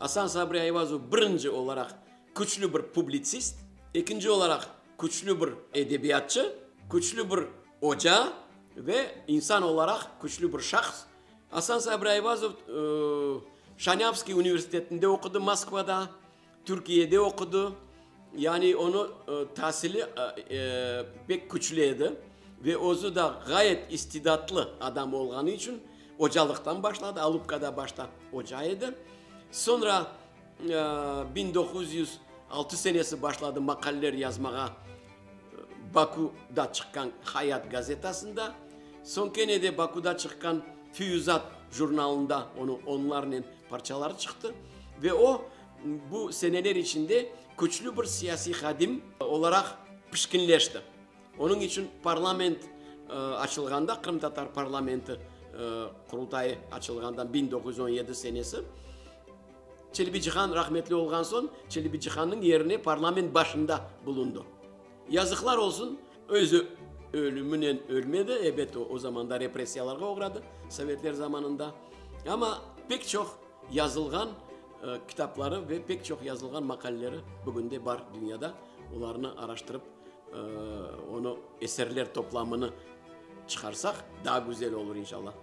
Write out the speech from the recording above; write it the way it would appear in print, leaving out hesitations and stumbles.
Asan Sabri Ayvazov birinci olaraq küçlü bir publitsist, ekinci olaraq küçlü bir edebiyatçı, küçlü bir oca ve insan olaraq küçlü bir şahs. Asan Sabri Ayvazov Şanâvskiy universitetinde oqudı Moskvada, Türkiyede oqudı. Yani onı tasili pek küçlü edi ve özü de ğayet istidatlı adam olğanı içün ocalıqtan başladı, Alupkada başta oca edi. Soñra 1906 senesi başladı maqaleler yazmağa Bakuda çıqqan Hayat gazetasında, soñ kene de Bakuda çıqqan Füyuzat jurnalında onıñ onlarnen parçaları çıqtı ve o, bu seneler içinde küçlü bir siyasiy hadim olaraq pişkinleşti. Onıñ içün parlament açılğanda, qırımtatar parlamenti Qurultayı açılğanda 1917 senesi, Çelebicihan rahmetli olğan soñ, Çelebicihannıñ yerine parlament başında bulundı. Yazıqlar olsun, özü ölüminen ölmedi, ebet, o, o zamanda repressiyalarğa oğradı, sovetler zamanında, amma pek çoq yazılğan kitapları ve pek çoq yazılğan maqaleleri bugün de bar dünyada, olarnı araştırıp, onı eserler toplamını çıqarsaq, daa güzel olur, inşallah.